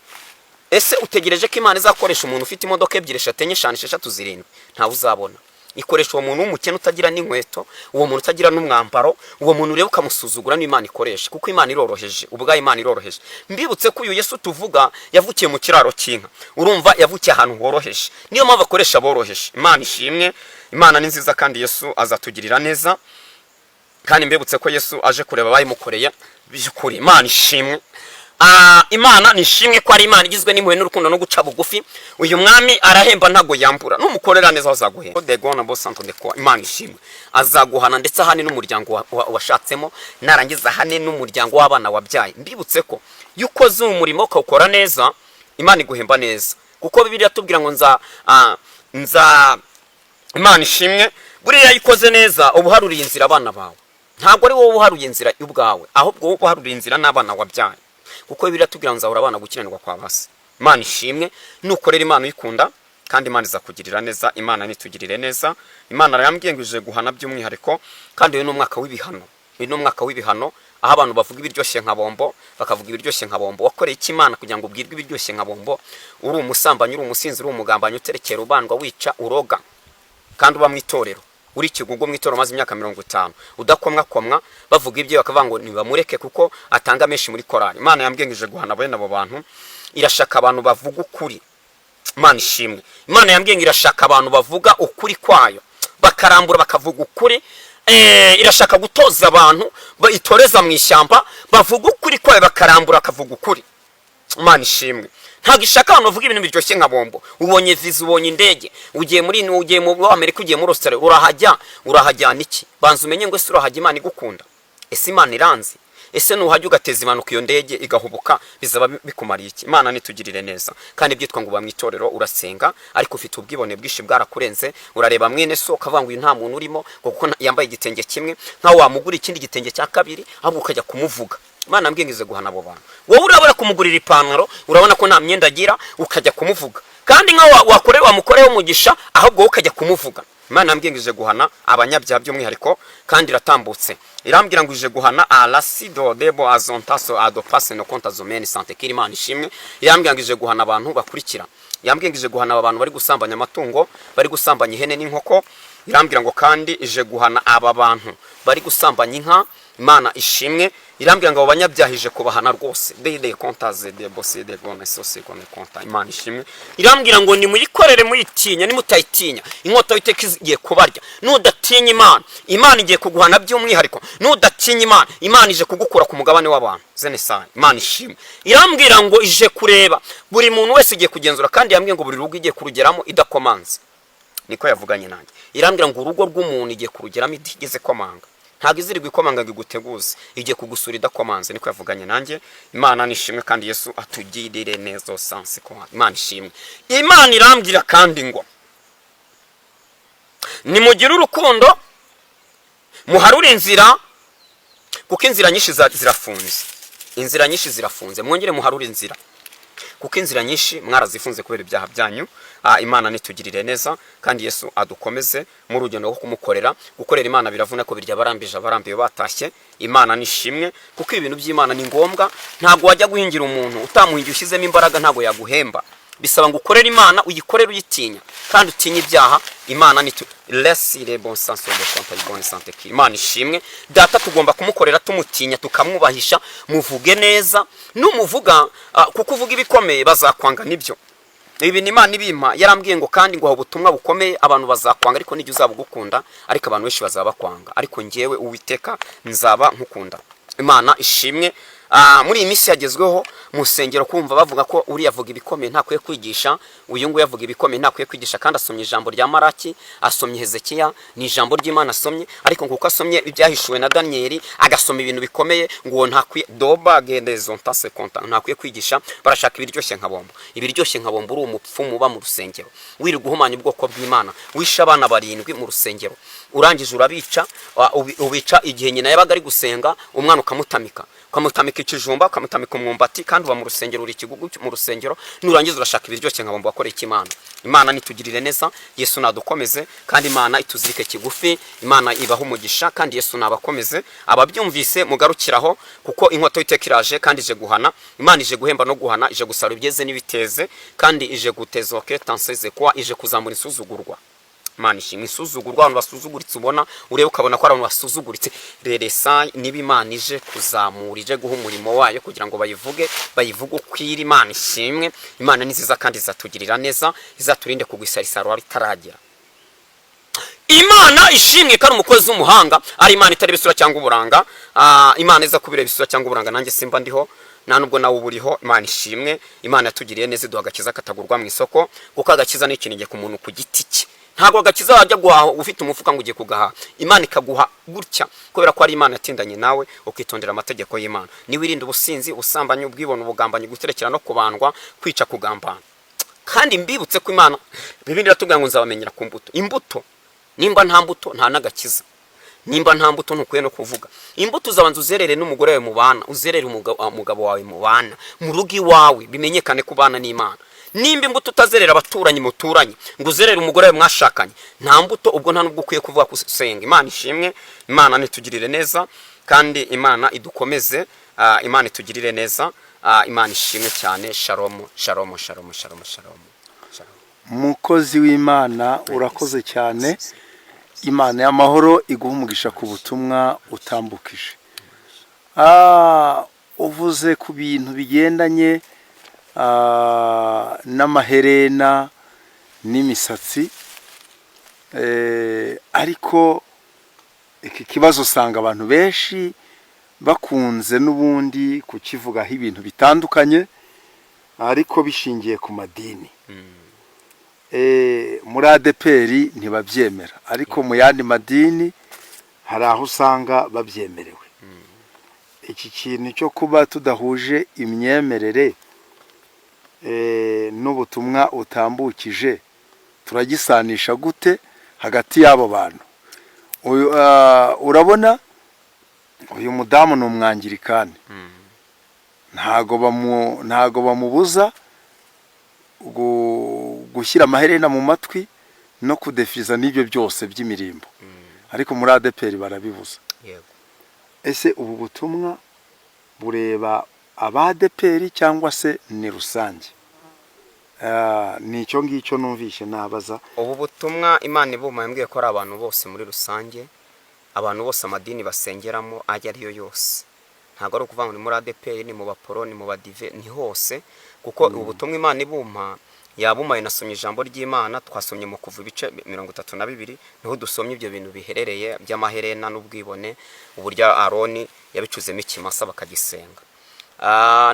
Speaker 1: Ese utegereje ko Imana izakoresha umuntu ufite imodoka ebyiri, eshatu, enye, eshanu, esheshatu, zirindwi? Ntawe uzabona. Ikoresha uwo muntu w'umukene utagira n'inkweto, uwo muntu utagira n'umwambaro, uwo muntu ureba ukamusuzugura, niyo Imana ikoresha, kuko Imana iroroheje ubwayo. Imana iroroheje. Mbibutse ko uyu Yesu tuvuga yavukiye mu kiraro cy'inka. Urumva yavukiye ahantu horoheje, niyo mpamvu akoresha aboroheje. Imana ishimwe. Imana ni nziza, kandi Yesu azatugirira neza. Kandi mbibutse ko Yesu aje kureba abayimukoreye by'ukuri. Imana ishimwe. Imana ni ishimwe ko ari Imana igizwe n'impuhwe n'urukundo no guca bugufi. Uyu mwami arahemba, ntabwo yambura. Numukorera neza azaguhemba. De gona bo santo de ko. Imana ishimwe. Azaguhana, ndetse ahane n'umuryango washatsemo, narangiza ahane n'umuryango w'abana wabyaye. Mbibutse ko iyo ukoze umurimo ukawukora neza, Imana iguhemba neza, kuko Bibiliya tubwira ngo nza. Imana ishimwe. Buriya iyo ikoze neza, uba uharuriye inzira abana bawe. Ntabwo ari wowe uharuye inzira ubwawe, ahubwo wowe uharuriye inzira n'abana wabyaye, kuko Bibiliya tubwira ngo nzahura abana gukiranirwa kwa base. Imana ishimwe. Nukorera Imana uyikunda, kandi Imana izakugirira neza. Imana nitugirire neza. Imana yambwiye ngo ije guhana by'umwihariko, kandi uyu ni umwaka w'ibihano. Uyu ni umwaka w'ibihano, aho abantu bavuga ibiryoshye nka bombo, bakavuga ibiryoshye nka bombo. Wakoreye iki Imana kugira ngo ubwirwe ibiryoshye nka bombo? Uri umusambanyi, uri umusinzi, uri umugambanyi, uterekera, ubandwa, wica, uroga, kandi uba mu itorero, uri ikigugu mu itorero, maze imyaka 50 udakomwakomwa. Bavuga ibyo, bakavuga ngo ntibamureke kuko atanga menshi muri korali. Imana yambwiye ngo ije guhana bene abo bantu. Irashaka abantu bavuga ukuri. Imana ishimwe. Imana yambwiye ngo irashaka abantu bavuga ukuri kwayo, bakarambura, bakavuga ukuri. Irashaka gutoza abantu itoreza mu ishyamba, bavuga ukuri kwayo, bakarambura, bakavuga ukuri. Imana ishimwe. Ntabwo ishaka abantu bavuga ibintu biryoshye nka bombo. Ubonye viza, ubonye indege, ugiye muri Amerika, ugiye muri Australia, urahajya urahajyana iki? Banza umenye ngo ese urahajya Imana igukunda? Ese Imana iranzi? Ese nuhajya ugateza impanuka, iyo ndege igahubuka, bizaba bikumariye iki? Imana nitugirire neza. Kandi byitwa ngo uba mu itorero, urasenga, ariko ufite ubwibone bwinshi, bwarakurenze. Urareba mwene so ukavuga ngo uyu nta muntu urimo, ngo kuko yambaye igitenge kimwe, nkaho wamugura ikindi gitenge cya kabiri, ahubwo ukajya kumuvuga. Imana yambwiye ngo ize guhana abo bantu. Wowe urabona kumugurira ipantaro, urabona ko nta myenda agira, ukajya kumuvuga. Kandi nkaho wamukoreho umugisha, ahubwo wowe ukajya kumuvuga. Imana yambwiye ngo ije guhana abanyabyaha by'umwihariko, kandi iratambutse, irambwira ngo ije guhana arasido debo azontaso adopase no konta zomeni sante kiri. Imana ishimwe. Irambwira ngo ije guhana abantu bakurikira. Yambwiye ngo ije guhana aba bantu bari gusambanya amatungo, bari gusambanya ihene n'inkoko. Irambwira ngo kandi ije guhana aba bantu bari gusambanya inka. Imana ishimwe. Irambwira ngo abo banyabyaha ije kubahana rwose. De kontaze de bose de gone sose gone konta. Imana ishimwe. Irambwira ngo nimuyikorere muyitinya, nimutayitinya inkota y'Uwiteka igiye kubarya. Nudatinya Imana, Imana igiye kuguhana by'umwihariko. Nudatinya Imana, Imana ije kugukura ku mugabane w'abantu zenesani. Imana ishimwe. Irambwira ngo ije kureba buri muntu wese, igiye kugenzura. Kandi yambwiye ngo buri rugo igiye kurugeramo idakomanze. Niko yavuganye nanjye. Irambwira ngo urugo rw'umuntu igiye kurugeramo itigeze komanga. Ntabwo izirirwa ikomanga ngo iguteguze, igiye kugusura idakomanze. Niko yavuganye nanjye. Imana nishimwe, kandi Yesu atugirire neza. Sansi ko Imana ishimwe. Imana irambwira kandi ngo nimugire urukundo, muharure inzira, kuko inzira nyinshi zirafunze. Inzira nyinshi zirafunze. Mwongere muharure inzira, kuko inzira nyinshi mwarazifunze kubera ibyaha byanyu. Imana nitugirire neza, kandi Yesu adukomeze mu rugendo rwo kumukorera. Gukorera Imana biravuna, ko birya barambije, abarambiwe batashye. Imana nishimwe, kuko ibintu by'Imana ni ngombwa. Ntabwo wajya guhingira umuntu utamuhingiye, ushyizemo imbaraga, ntabwo yaguhemba. Bisaba ngo ukorere Imana, uyikorere uyitinya, kandi utinye ibyaha. Imana nitu lesire bon sens de compte bonne santé. Imana ishimwe. Data tugomba kumukorera tumutinya, tukamwubahisha. Muvuge neza numuvuga, kuko uvuga ibikomeye bazakwanga. Nibyo, ibi ni Imana ibimpa. Yarambwiye ngo kandi ngo ubutumwa bukomeye, abantu bazakwanga, ariko nijya uzaba ugukunda, ariko abantu benshi bazaba bakwanga, ariko ngewe Uwiteka nzaba nkukunda. Imana ishimwe. Muri iyi minsi yagezweho mu rusengero kumva bavuga ko uriya avuga ibikomeye ntakwiye kwigisha, uyu nguyu avuga ibikomeye ntakwiye kwigisha. Kandi asomye ijambo rya Maraki, asomye Hezekiya, ni ijambo ry'Imana asomye, ariko kuko asomye ibyahishuwe na Daniyeli, agasoma ibintu bikomeye, ngo uwo ntakwiye doba gendezo ntase konta, ntakwiye kwigisha. Barashaka ibiryoshye nka bombo, ibiryoshye nka bombo. Uri umupfumu uba mu rusengero, wirirwa uhumanya ubwoko bw'Imana, wishe abana barindwi mu rusengero, urangije urabica, ubica igihe nyina yabaga ari gusenga, umwana ukamutamika, ukamutamika ikijumba, ukamutamika umwumbati, kandi uba mu rusengero, uri ikigugu mu rusengero. Nurangiza urashaka ibiryoshye nka bombo. Wakoreye iki Imana? Imana nitugirire neza, Yesu nadukomeze, kandi Imana ituzirike kigufi. Imana ibaha umugisha, kandi Yesu nabakomeze. Ababyumvise mugarukiraho, kuko inkota y'Iteka iraje, kandi ije guhana. Imana ije guhemba no guhana, ije gusarura ibyeze n'ibiteze, kandi ije gutezoke tanseze kuba, ije kuzamura insuzugurwa. Imana ishimwe. Isuzugurwa, abantu basuzuguritse, ubona ureba ukabona ko ari abantu basuzuguritse. Reresa niba Imana ije kuzamura, ije guha umurimo wayo kugira ngo bayivuge, bayivuge ukwira. Imana ishimwe. Imana ni nziza, kandi izatugirira neza, izaturinde kugwa isarisaro ritaragera. Imana ishimwe ko ari umukozi w'umuhanga, ari Imana itareba isura cyangwa uburanga. Imana iza kubireba isura cyangwa uburanga, nanjye simba ndiho, nta nubwo nawe uba uriho. Imana ishimwe. Imana yatugiriye neza, iduha agakiza katagurwa mu isoko, kuko agakiza ni ikintu ku muntu ku giti cye. Ntabwo Ntabwo agakiza wajya guhaha ufite umufuka ngo ugiye kugahaha. Imana ikaguha gutya kubera ko ari Imana yatindanye nawe, ukitondera amategeko y'Imana. Niwirinda ubusinzi, ubusambanyi, ubwibone, ubugambanyi, guterekera no kubandwa, kwica, kugambana. Kandi mbibutse ko Imana, Bibiliya iratubwira ngo nzabamenyera ku mbuto. Imbuto, nimba nta mbuto, nta n'agakiza. Nimba nta mbuto, ntukwiye no kuvuga. Imbuto uzabanza uzerere n'umugore wawe mubana, uzerere umugabo wawe mubana mu rugo iwawe, bimenyekane ko ubana n'Imana. Nimba imbuto utazerera abaturanyi muturanye, ngo uzerere umugore wawe mwashakanye, nta mbuto, ubwo nta nubwo ukwiye kuvuga ko usenga. Imana ishimwe. Imana nitugirire neza kandi Imana idukomeze. Imana itugirire neza. Imana ishimwe cyane. Shalomu, shalomu, shalomu, shalomu, shalomu, shalomu.
Speaker 2: Umukozi w'Imana, urakoze cyane. Imana y'amahoro iguha umugisha ku butumwa utambukije. Uvuze ku bintu bigendanye n'amaherena n'imisatsi, ariko iki kibazo usanga abantu benshi bakunze n'ubundi kukivugaho ibintu bitandukanye, ariko bishingiye ku madini. Muri ADEPR ntibabyemera, ariko mu yandi madini hari aho usanga babyemerewe. Iki kintu cyo kuba tudahuje imyemerere n'ubutumwa utambukije, turagisanisha gute hagati y'abo bantu? Urabona uyu mudamu ni Umwangirikani, ntago bamubuza gushyira amaherena mu matwi no kudefiza n'ibyo byose by'imirimbo, ariko muri ADEPR barabibuza.
Speaker 1: Yego.
Speaker 2: Ese ubu butumwa bureba abadeperi cyangwa se ni rusange? Ni icyo ngicyo numvishe nabaza.
Speaker 1: Ubu butumwa Imana ibuma yambwiye ko ari abantu bose muri rusange, abantu bose, amadini basengeramo ayo ariyo yose. Ntabwo ari ukuvuga ngo ni muri ADEPR, ni mu baporo, ni mu badive, ni hose, kuko ubu butumwa Imana ibumpa yabumaye. Nasomye ijambo ry'Imana, twasomye mu Kuva ibice 32, niho dusomye ibyo bintu biherereye by'amaherena n'ubwibone, uburyo Aroni yabicuzemo ikimasa bakagisenga.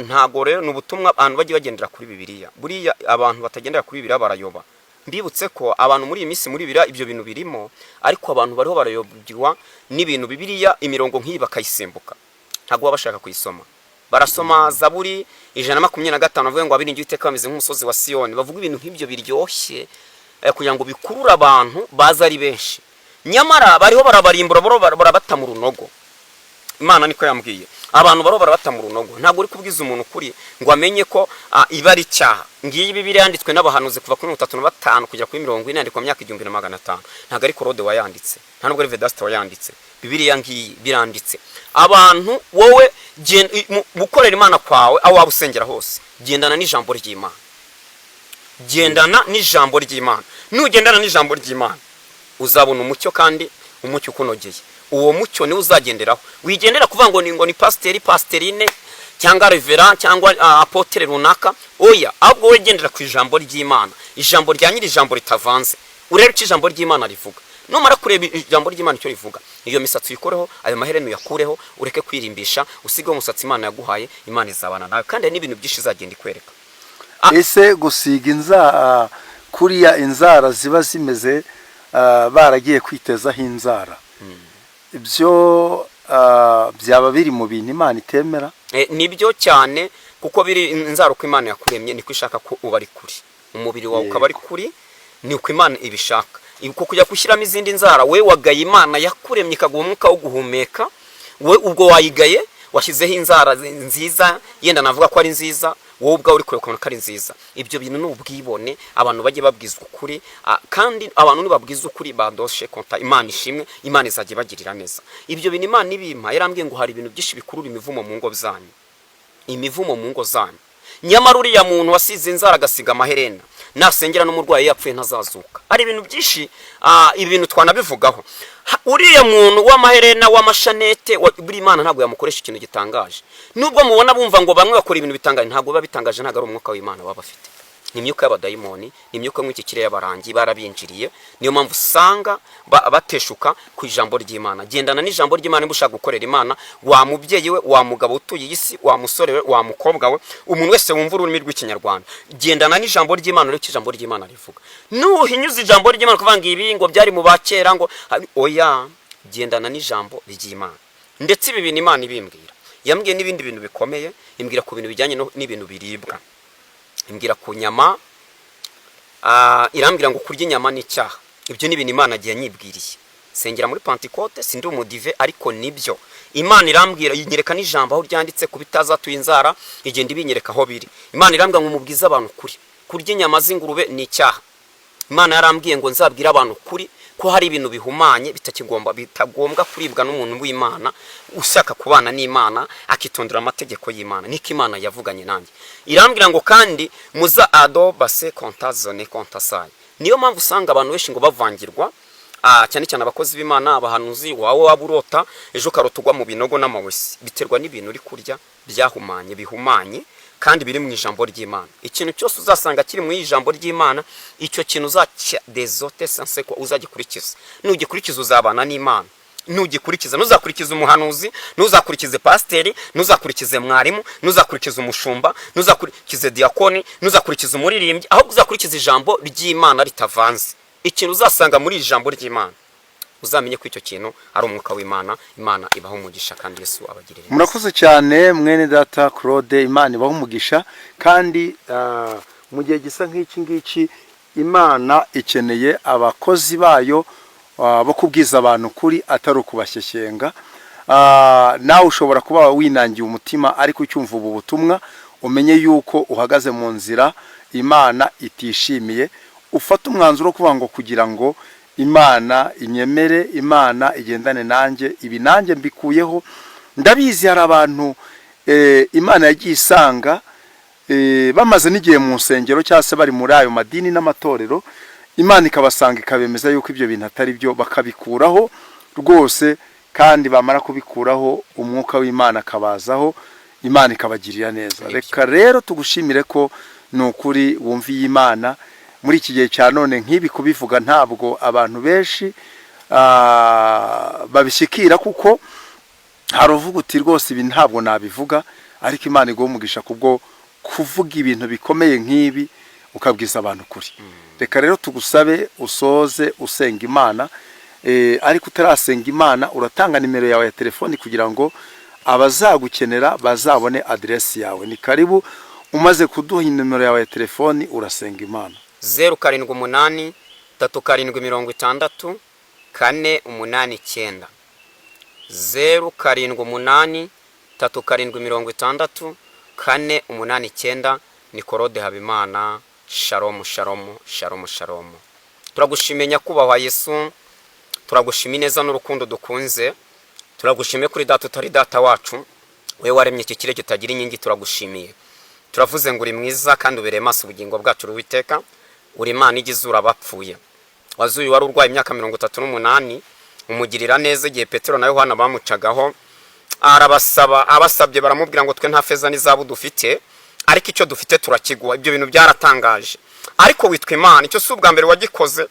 Speaker 1: Ntago rero ni ubutumwa abantu bajye bagendera kuri Bibiliya. Buriya abantu batagendera kuri Bibiliya barayoba. Mbibutse ko abantu muri iyi minsi, muri Bibiliya ibyo bintu birimo, ariko abantu bariho barayobywa n'ibintu. Bibiliya imirongo nk'iyi bakayisimbuka, ntabwo baba bashaka kuyisoma. Barasoma Zaburi 125, bavuga ngo abiringiye Uwiteka bameze nk'umusozi wa Siyoni. Bavuga ibintu nk'ibyo biryoshye kugira ngo bikurure abantu baza ari benshi, nyamara bariho barabarimbura, bariho barabata mu runogo. Imana niko yambwiye, abantu bariho barabata mu runogo. Ntabwo uri kubwiza umuntu ukuri ngo amenye ko iba ari icyaha. Ngiyi Bibiliya yanditswe n'abahanuzi kuva kuri 35 kugera kuri 40, yandikwa mu myaka 1500. Ntabwo ari Korode wayanditse, nta nubwo ari Vedasite wayanditse. Bibiliya ngiyi, biranditse. Abantu wowe gukorera Imana kwawe, aho waba usengera hose, gendana n'ijambo ry'Imana, gendana n'ijambo ry'Imana. Nugendana n'ijambo ry'Imana uzabona umucyo, kandi umucyo ukunogeye. Uwo mucyo niwo uzagenderaho. Wigendera kuvuga ngo ni pasiteri, pasiterine, cyangwa revera, cyangwa apôtre runaka. Oya, ahubwo wowe gendera ku ijambo ry'Imana, ijambo rya nyiri ijambo ritavanze, urebe icyo ijambo ry'Imana rivuga. Numara kureba ijambo ry'Imana icyo rivuga, iyo misatsi uyikureho, ayo maherena uyakureho, ureke kwirimbisha, usigeho umusatsi Imana yaguhaye. Imana izabana nawe, kandi hari n'ibintu byinshi izagenda ikwereka.
Speaker 2: Ese gusiga inzara kuriya, inzara ziba zimeze baragiye kwitezaho inzara, ibyo byaba biri mu bintu Imana itemera?
Speaker 1: Nibyo cyane, kuko biri inzara, uko Imana yakuremye niko ishaka ko uba ari kuri umubiri wawe, ukaba ari kuri, ni uko Imana ibishaka. Uko kujya gushyiramo izindi nzara, we wagaye Imana yakuremye ikaguha umwuka wo guhumeka. We ubwo wayigaye, washyizeho inzara nziza, yenda navuga ko ari nziza, wowe ubwawe uri kureba ukabona ko ari nziza. Ibyo bintu ni ubwibone. Abantu bajye babwizwa ukuri, kandi abantu nibabwiza ukuri badoshe konta. Imana ishimwe, Imana izajya ibagirira neza. Ibyo bintu Imana ibimpa, yarambwiye ngo hari ibintu byinshi bikurura imivumo mu ngo zanyu, imivumo mu ngo zanyu. Nyamara uriya muntu wasize inzara, agasiga amaherena, nasengera n'umurwayi yapfuye ntazazuka. Hari ibintu byinshi, ibi bintu twanabivugaho. Uriya muntu w'amaherena, w'amashanete, buri Imana ntabwo yamukoresha ikintu gitangaje. Nubwo mubona bumva ngo bamwe bakora ibintu bitangaje, ntabwo biba bitangaje, ntabwo ari umwuka w'Imana baba bafite. Ni imyuka y'abadayimoni, ni imyuka yo kirere y'abarangi barabinjiriye. Niyo mpamvu usanga bateshuka ku ijambo ry'Imana. Gendana n'ijambo ry'Imana niba ushaka gukorera Imana. Wa mubyeyi we, wa mugabo utuye iyi si, wa musore we, wa mukobwa we, umuntu wese wumva ururimi rw'Ikinyarwanda, gendana n'ijambo ry'Imana. Ureke ijambo ry'Imana rivuga. Nuhinyuza ijambo ry'Imana kuvuga ngo ibi ngo byari mu ba kera, ngo oya, gendana n'ijambo ry'Imana. Ndetse ibi bintu Imana ibimbwira, yambwiye n'ibindi bintu bikomeye. Imbwira ku bintu bijyanye n'ibintu biribwa, imbwira ku nyama, irambwira ngo kurya inyama ni icyaha. Ibyo ni ibintu Imana agiye anyibwiriye. Sengera muri Pantekote, sindi umudive, ariko nibyo Imana irambwira, inyereka n'ijambo aho ryanditse ku bitazatuye inzara, igenda ibinyereka aho biri. Imana irambwira ngo mubwize abantu kuri kurya inyama z'ingurube ni icyaha. Imana yarambwiye ngo nzabwire abantu kuri ko hari ibintu bihumanye bitakigomba, bitagombwa kuribwa n'umuntu w'Imana ushaka kubana n'Imana, akitondera amategeko y'Imana. Niko Imana yavuganye nanjye. Irambwira ngo kandi muza ado base kontazone kontasayi. Niyo mpamvu usanga abantu benshi ngo bavangirwa, cyane cyane abakozi b'Imana, abahanuzi. Wawe waba urota, ejo ukarota ugwa mu binogo n'amawesi, biterwa n'ibintu uri kurya byahumanye, bihumanye kandi biri mu ijambo ry'Imana. Ikintu cyose uzasanga kiri mu ijambo ry'Imana, icyo kintu uzacya dezote sanseko, uzagikurikiza. Nugikurikiza uzabana n'Imana. Nugikurikiza, ntuzakurikize umuhanuzi, ntuzakurikize pasiteri, ntuzakurikize mwarimu, ntuzakurikize umushumba, ntuzakurikize diyakoni, ntuzakurikize umuririmbyi, ahubwo uzakurikize ijambo ry'Imana ritavanze. Ikintu uzasanga muri iri jambo ry'Imana, uzamenye ko icyo kintu ari umwuka w'Imana. Imana ibaho umugisha kandi Yesu abagirire neza.
Speaker 2: Murakoze cyane, mwene data Claude. Imana ibaho umugisha. Kandi mu gihe gisa nk'iki ngiki, Imana ikeneye abakozi bayo bo kubwiza abantu kuri, atari ukubashyeshyenga. Nawe ushobora kuba winangiye umutima, ariko ucyumva ubu butumwa, umenye yuko uhagaze mu nzira Imana itishimiye. Ufate umwanzuro wo kuvuga ngo kugira ngo Imana inyemere, Imana igendane nanjye, ibi nanjye mbikuyeho. Ndabizi hari abantu Imana yagiye isanga bamaze n'igihe mu nsengero cyangwa se bari muri ayo madini n'amatorero, Imana ikabasanga ikabemeza yuko ibyo bintu atari byo, bakabikuraho rwose. Kandi bamara kubikuraho, umwuka w'Imana akabazaho, Imana ikabagirira neza.
Speaker 1: Nibyo.
Speaker 2: Reka rero tugushimire ko ni ukuri wumviye Imana muri iki gihe cya none. Nk'ibi kubivuga ntabwo abantu benshi babishyikira, kuko hari uvuga uti rwose ibi ntabwo nabivuga. Ariko Imana iguha umugisha kubwo kuvuga ibintu bikomeye nk'ibi, ukabwiza abantu ukuri. Reka rero tugusabe usoze usenga Imana. Ariko utarasenga Imana, uratanga nimero yawe ya telefoni kugira ngo abazagukenera bazabone aderesi yawe. Ni karibu. Umaze kuduha nimero yawe ya telefoni, urasenga Imana.
Speaker 1: 0783760489, 0783760489. Ni Claude Habimana. Shalomu, shalomu, shalomu, shalomu. Turagushimiye Nyakubahwa Yesu, turagushima ineza n'urukundo dukunze. Turagushimiye kuri data utari data wacu, wowe waremye iki kirere kitagira inkingi. Turagushimiye, turavuze ngo uri mwiza kandi ubereye maso ubugingo bwacu. Uwiteka, uri Imana igizura abapfuye. Wazuye wari urwaye imyaka 38, umugirira neza igihe Petero na Yohana bamucagaho. Arabasaba, abasabye baramubwira ngo twe nta feza n'izahabu dufite, ariko icyo dufite turakiguha. Ibyo bintu byaratangaje, ariko witwa Imana. Icyo si ubwa mbere wagikoze.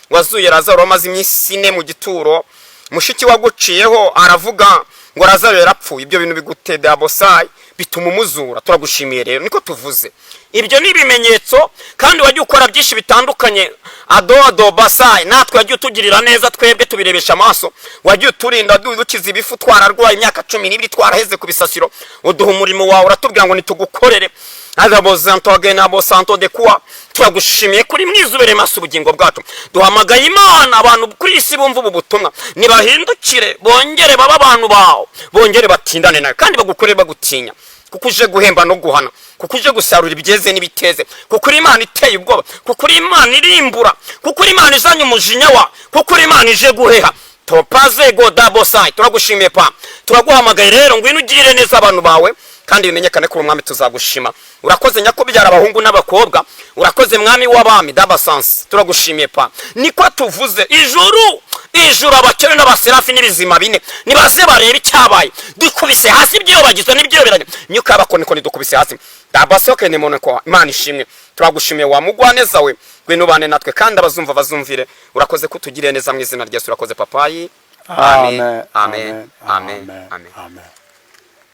Speaker 1: Wazuye Lazaro wamaze iminsi 4 mu gituro. Mushiki waguciyeho aravuga ngo Lazaro yarapfuye. Ibyo bintu bigutedera bosayi, bituma umuzura. Turagushimiye rero, niko tuvuze. Ibyo ni ibimenyetso, kandi wagiye ukora byinshi bitandukanye. Adodo basayi, natwe wagiye utugirira neza, twebwe tubirebesha amaso. Wagiye uturinda, dukiza ibifu, twararwaye imyaka 12, twaraheze ku bisasiro. Uduha umurimo wawe, uratubwira ngo nitugukorere. Santo de kuwa, turagushimiye kuri mwiza, ubereye maso ubugingo bwacu. Duhamagaye Imana, abantu kuri iyi si bumva ubu butumwa nibahindukire, bongere babe abantu bawe, bongere batindane nawe kandi bagukorere bagutinya, kuko uje guhemba no guhana, kuko uje gusarura ibyeze n'ibiteze, kuko uri Imana iteye ubwoba, kuko uri Imana irimbura, kuko uri Imana izanye umujinya wa, kuko uri Imana ije guheha topaze godabosayi. Turagushimiye pa, turaguhamagaye rero, ngwino ugirire neza abantu bawe kandi bimenyekane ko uri umwami. Tuzagushima. Urakoze nyakubyara abahungu n'abakobwa, urakoze Mwami w'abami dabasansi. Turagushimiye pa, niko tuvuze. Ijuru, Ijuru, abakene n'abaserafi n'ibizima bine nibaze barebe icyabaye. Dukubise hasi ibyiyobagizwa n'ibyiyoberanya, imyuka y'abakonikoni dukubise hasi. Dabasoke ni ko. Imana ishimwe, turagushimiye wa mugwaneza we. Ngwino ubane natwe, kandi abazumva bazumvire. Urakoze kutugiriye neza, mu izina rya Yesu. Urakoze, papayi.
Speaker 2: Amen.
Speaker 1: Amen, amen, amen.
Speaker 2: Amen.